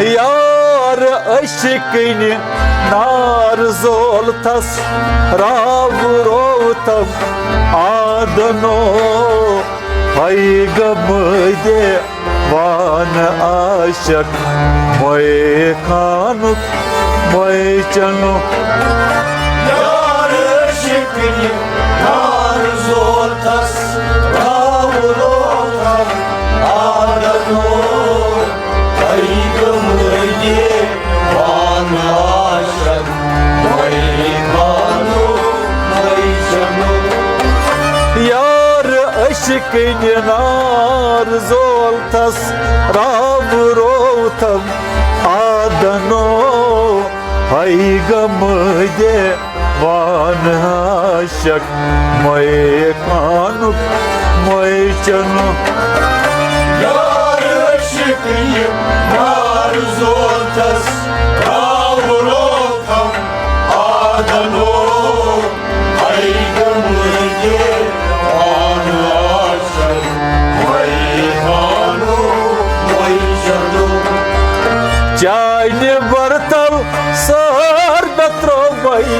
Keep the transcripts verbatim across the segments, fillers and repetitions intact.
یار عشقٕنہِ نار زولتس راو روتم آدنو۔ ہاے گمہٕ دیوان عاشق مے خانُک مے چنو۔ یار عشقٕنہِ نار زولتس راو روتم آدنو۔ یار عشقٕنہِ نار زولتس راو روتم آدنو۔ ہاے گمہٕ دیوان عاشق مے خانُک مے چنو۔ یار عشقٕنہِ نار زولتس راو روتم آدنو۔ ہاے گمہٕ دیوان عاشق مے خانُک مے چنو۔ چانہِ برتل سر مےٚ ترٛوومَے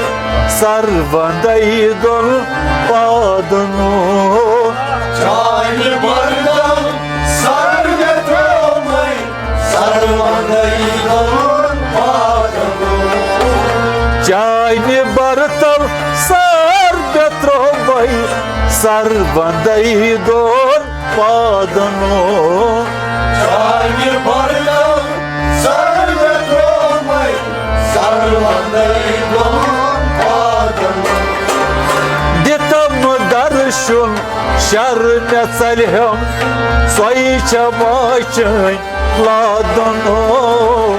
سروندَے دۄن پادنو۔ چانہِ برتل سر مےٚ ترٛوومَے سروندَے دۄن پادنو۔ چانہِ برتل سر مےٚ ترٛوومَے سروندَے دۄن پادنو۔ چانہِ برتل سر مےٚ ترٛوومَے سروندَے دۄن پادنو۔ دِتم درشُن شر مےٚ ژلہِ ہم، سۄے چھےٚ ماچھٲنۍ لادنو۔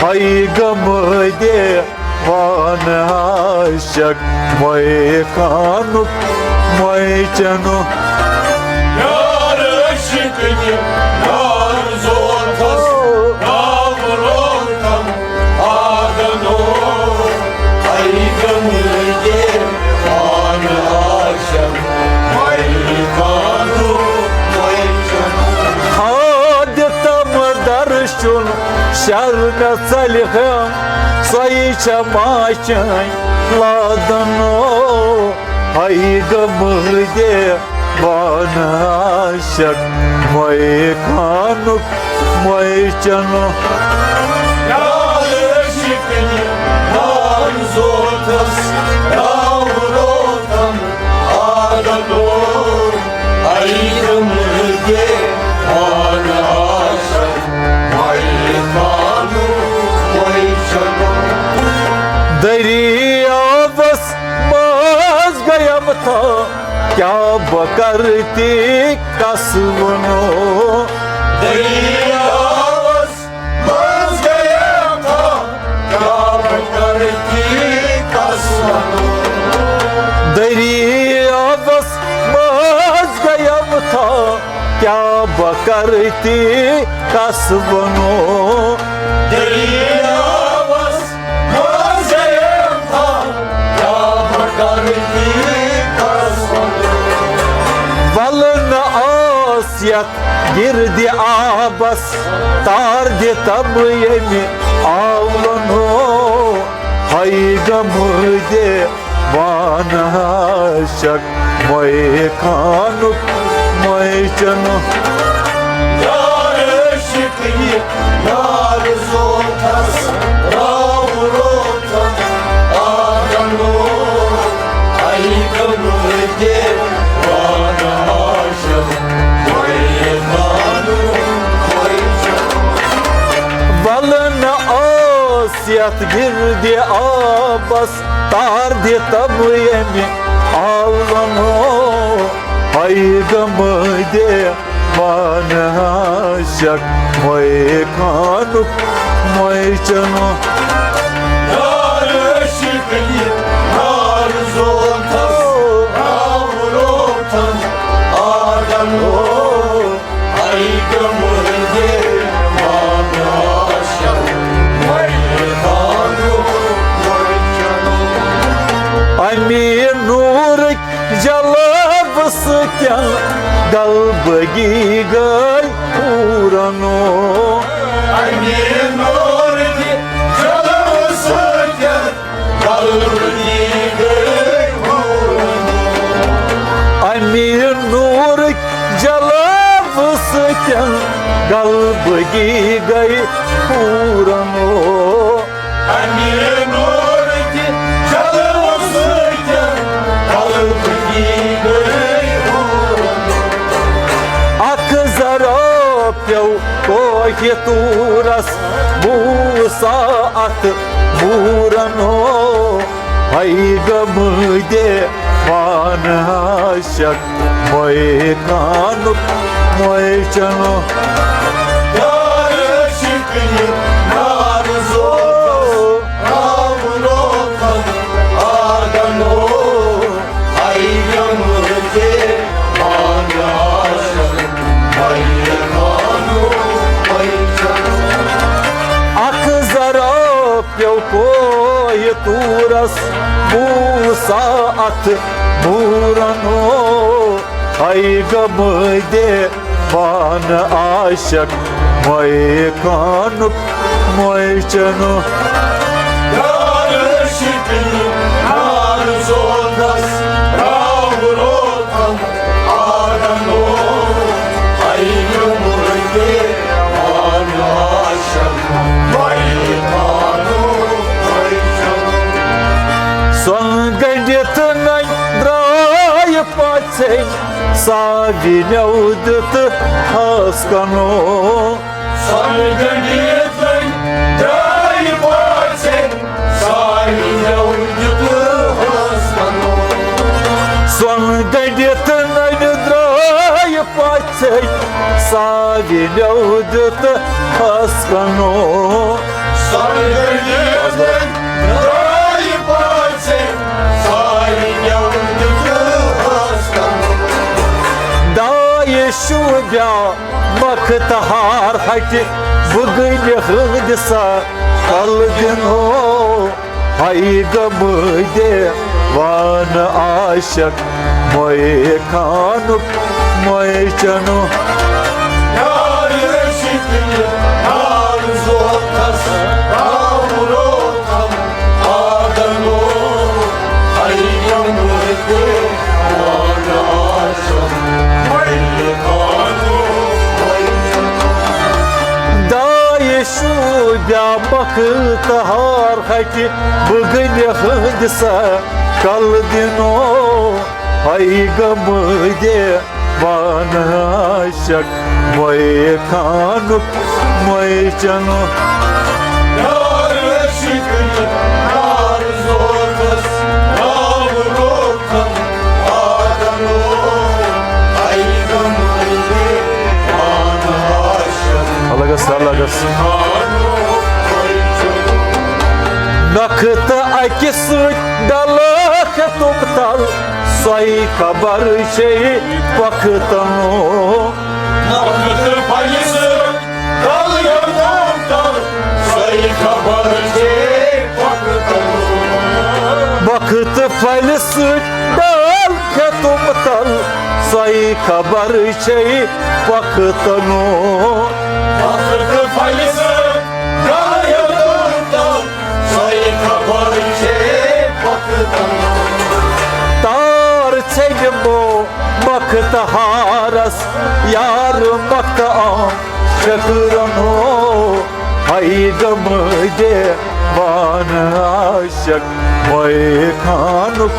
ہاے گمہٕ دیوان عاشق مے خانُک مے چنو۔ یار عشقٕنہِ نار زولتس راو روتم آدنو۔ ہاے گمہٕ دیوان عاشق مے خانُک مے چنو۔ ہا دِتم درشُن شر مےٚ ژلہِ ہم، سۄے چھےٚ ماچھٲنۍ لادنو۔ ہاے گمہٕ دیوان عاشق مے خانُک مے چنو۔ یار عشقٕنہِ نار زولتس راو روتم آدنو۔ ہاے گمہٕ دیوان عاشق مے خانُک مے چنو۔ دریاوس منٛز گٔیم تھا، کیٛاہ بہٕ کرٕ تی کس ونو؟ دریاوس منٛز گٔیم تھا، کیٛاہ بہٕ کرٕ تی کس ونو؟ دریاوس منٛز گٔیم تھا، کیٛاہ بہٕ کرٕ تی کس ونو؟ دریاوس منٛز گٔیم تھا، کیٛاہ بہٕ کرٕ تی کس ونو؟ ولہٕ نہٕ آس یتھ گردِ آبس تار دِتم ییٚمہِ آولنو۔ ہاے گمہٕ دیوان عاشق مے خانُک مے چنو۔ یار عشقٕنہِ نار زولتس راو روتم آدنو۔ ہاے گمہٕ دیوان عاشق مے خانُک مے چنو۔ ولہٕ نہٕ آس یتھ گردِ آبس تار دِتم ییٚمہِ آولنو۔ ہاے گمہٕ دیوان عاشق مے خانُک مے چنو۔ یار عشقٕنہِ نار زولتس راو روتم آدنو۔ ہاے گمہٕ دیوان عاشق مے خانُک مے چنو۔ امی نورٕکۍ جلوٕ سۭتۍ غلبگی گٔے پوٗرنو۔ امی نور قلبگی گئی پورنو۔ امی نور کی جلوہ سۭتۍ قلبگی گئی پورنو۔ اکھ ذرا پیو کوہ طورس، موسیٰ اتھ مورنو۔ ہاے گمہٕ دیوان عاشق، مے کانُک مے چنو۔ یار عشق یہ نار زو، راو روتن آدنو۔ ہاے گمہٕ دیوان عاشق، مے کانُک مے چنو۔ اکھ ذرا پیو کوہ طورس، موسیٰ اتھ مورنو۔ ہاے گمہٕ دیوان عاشق، مے کانُک مے چنو۔ یار عشق نار زودس، راو روتن آدنو۔ ہاے گمہٕ دیوان عاشق، مے کانُک مے چنو۔ سۄن گٔنٛڈِتھ ننۍ درٛاے پژھٮ۪ن، ساوِنیو دیُت ہس کنو۔ سۄن گٔنٛڈِتھ ننۍ درٛاے پژھٮ۪ن، ساوِنیو دیُت ہس کنو۔ سۄن گٔنٛڈِتھ ننۍ درٛاے پژھٮ۪ن، ساوِنیو دیُت ہس کنو۔ سۄن گٔنٛڈِتھ ننۍ درٛاے پژھٮ۪ن، ساوِنیو دیُت ہس کنو۔ دایہِ شوٗبیا مخت ہار ہٹہِ بُگنہِ ہٕنٛدِ سا کل دِنو۔ ہاے گمہٕ دیوان عاشق، مے کانُک مے چنو۔ یار عشق نار زوتس، راو روتن آدنو۔ ہاے گمہٕ دیوان عاشق، مے کانُک مے چنو۔ دایہِ شوٗبیا مخت ہار ہٹہِ بُگنہِ ہٕنٛدِ سا کل دِنو۔ ہاے گمہٕ دیوان عاشق، مے کانُک مے چنو۔ یار عشق نار زوتس، راو روتن آدنو۔ ہاے گمہٕ دیوان عاشق، الگ ہس، الگ ہس۔ نکھٕ تہٕ اکہِ سۭتۍ ڈلکھ تِم تل، سۄے خبر چھے پۄختنو۔ نکھٕ تہٕ پھلہِ سۭتۍ ڈلکھ تِم تل، سۄے خبر چھے پۄختنو۔ نکھٕ تہٕ پھلہِ سۭتۍ ڈلکھ تِم تل، سۄے خبر چھے پۄختنو۔ نکھٕ تہٕ پھلہِ سۭتۍ ڈلکھ تِم تل، سۄے خبر چھے پۄختنو۔ تار ژھیٚنِمو مخت ہارس، یار مخت عام چکرنو۔ ہاے گمہٕ دیوان عاشق، مے کانُک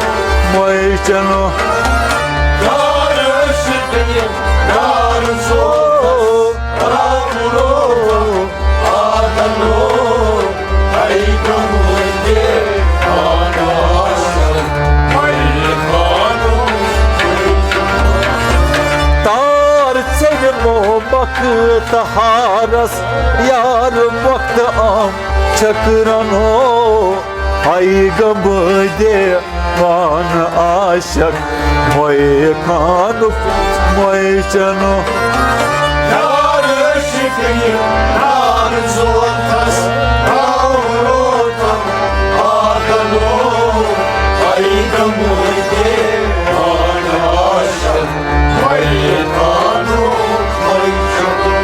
مے چنو۔ یار عشق نار زوتس، راو روتن آدنو۔ ہاے گمہٕ دیوان عاشق، مے کانُک مے چنو۔ تار ژھیٚنِمو مخت ہارس، یار مخت عام چکرنو۔ ہاے گمہٕ دیوان عاشق، مے کانُک مے چنو۔ یار عشق نار زوتس، راو روتن آدنو۔ ہاے گمہٕ دیوان عاشق، مے کانُک مے چنو۔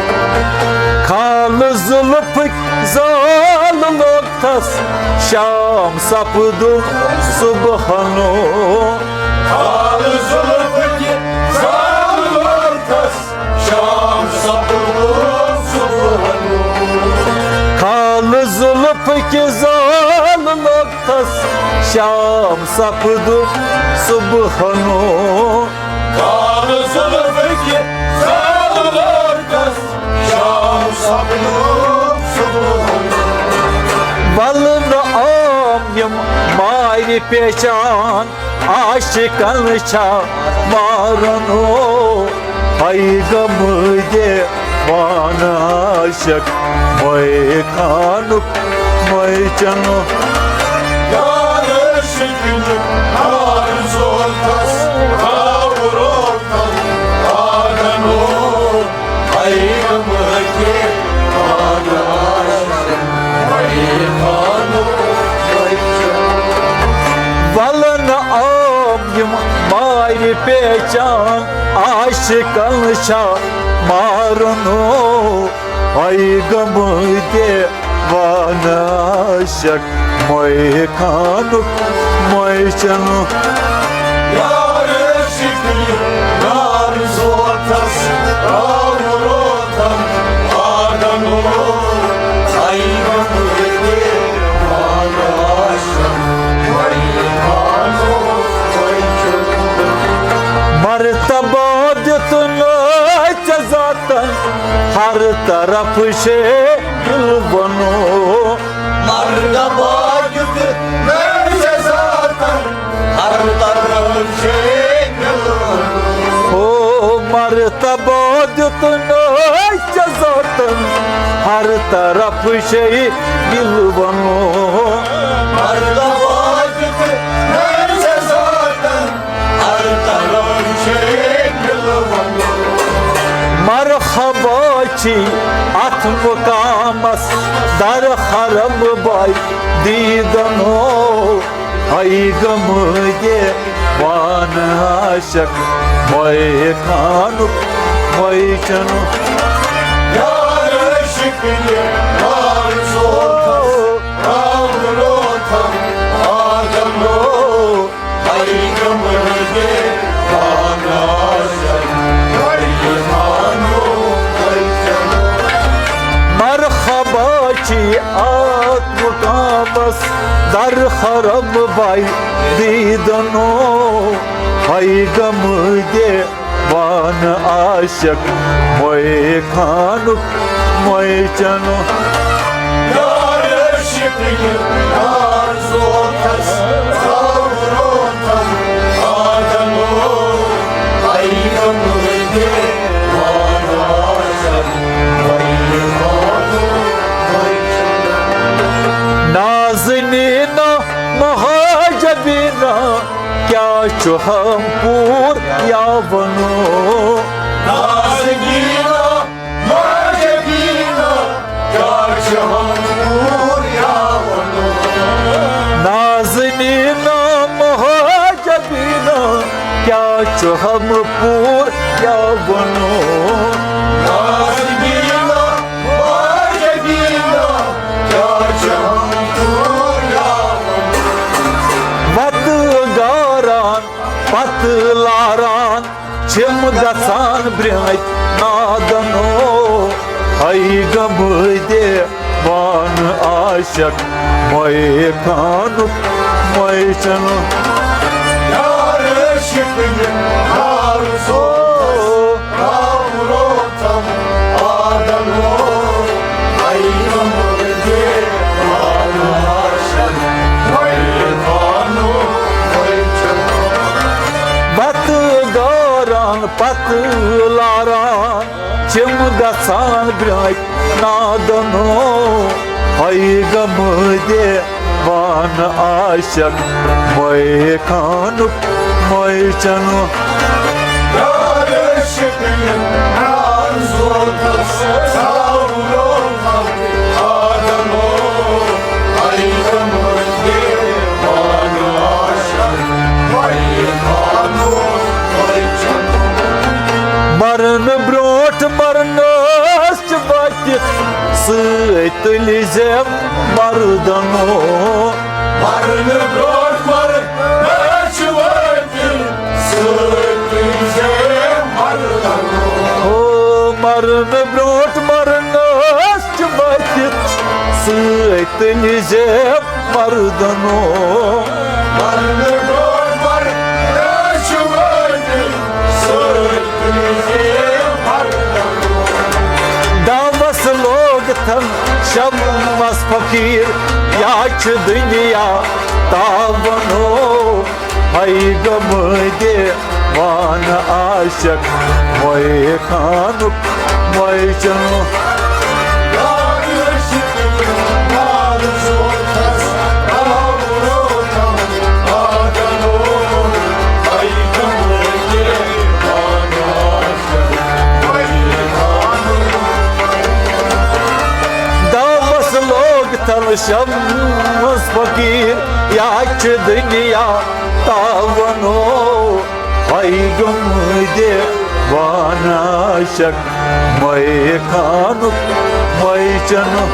کھالہٕ زُلفٕکۍ زال لوگ تس شام سپدُن صبحنو۔ کھالہٕ زُلفٕکۍ زال لوگ تس شام سپدُن کہِ زال لوٚگ تس شام سپدُن صبحنو۔ کالہٕ زُلفہٕ کہِ زال لوٚگ تس شام سپدُن صبحنو۔ ولنہٕ آم یِم مارِ پیچان عاشقن چھا مارنو۔ ہاے غمہٕ دیوانہٕ عاشق مے خانُک مے چنو۔ یار شکل یار زولتس آو روتن آدنو۔ ہاے غمہٕ دیوانہٕ عاشق مے خانُک مے چنو۔ ولنہٕ آم یِم مارِ پیچان عاشقن چھا مارنو۔ ہاے غمہٕ دیوانہٕ عاشق مے خانُک مے چنو۔ یار شکل یار زولتس آو روتن آدنو۔ ہاے غمہٕ دیوانہٕ عاشق مے خانُک مے چنو۔ مرتبہ دیُتنَے ژےٚ ذاتن ہر طرف چھے دل ونو۔ مرتبہ دیُتنَے ژےٚ ذاتن ہر طرف چھے دل ونو۔ او مرتبہ دیُتنَے ژےٚ ذاتن ہر طرف چھے دل ونو۔ مرتبہ دیُتنَے ژےٚ ذاتن ہر طرف چھے دل ونو۔ مرحبا چھی اتھ مقامس در حرم باے دیدنو۔ ہاے غمہٕ دیوانہٕ عاشق مے خانُک مے چنو۔ یار شکل یار زولتس آو روتن آدنو۔ ہاے غمہٕ دیوانہٕ عاشق مے خانُک مے چنو۔ مرحبا چھی اتھ مقامس در حرم باے دیدنو۔ ہاے غمہٕ دیوانہٕ عاشق مے خانُک مے چنو۔ یار شکل یار زولتس آو روتن آدنو۔ ہاے غمہٕ دیوانہٕ عاشق مے خانُک مے چنو۔ نازنینا مہاجبینا کیا چھُ ہم پوٗر یا ونو۔ نازنینا مہاجبینا کیا چھُ ہم پوٗر یا ونو۔ نازنینا مہاجبینا کیا چھُ ہم پوٗر یا ونو۔ نازنینا مہاجبینا کیا چھُ ہم پوٗر یا ونو۔ وتہٕ گاران پتہٕ لاران چھِم گژھان برٛونٛہہ نادنو۔ ہاے غمہٕ دیوانہٕ عاشق مے خانُک مے چنو۔ یار شکل یار زولتس آو روتن آدنو۔ ہاے غمہٕ دیوانہٕ عاشق مے خانُک مے چنو۔ وتہٕ گاران پتہٕ لاران چھِم گژھان برٛونٛہہ نادنو۔ ہاے غمہٕ دیوانہٕ عاشق مے خانُک مے چنو۔ یار شکل یار زولتس آو روتن آدنو۔ ہاے غمہٕ دیوانہٕ عاشق مے خانُک مے چنو۔ مرنہٕ برٛونٛٹھ مرنس چھِ وٲتِتھ سۭتۍ تُلۍ زٮ۪م مردنو۔ مرنہٕ برٛونٛٹھ مرنس چھِ وٲتِتھ سۭتۍ تُلۍ زٮ۪م مردنو۔ او مرنہٕ برٛونٛٹھ مرنس چھِ وٲتِتھ سۭتۍ تُلہِ زِ مردنو۔ مردنو، مردنو چھُ وٲتِتھ سۭتۍ تُلہِ زِ مردنو۔ دعوس لوگ تھن شمس فقیر، یا چھُ دنیا تاونو۔ ہاے غم دیوان عاشق، مے خانُک مے چنو۔ دعوس لوگ تھل شمس فقیر، یا چھُ دنیا تاونو۔ ہاے غم دیوان عاشق، مے خانُک مے چنو۔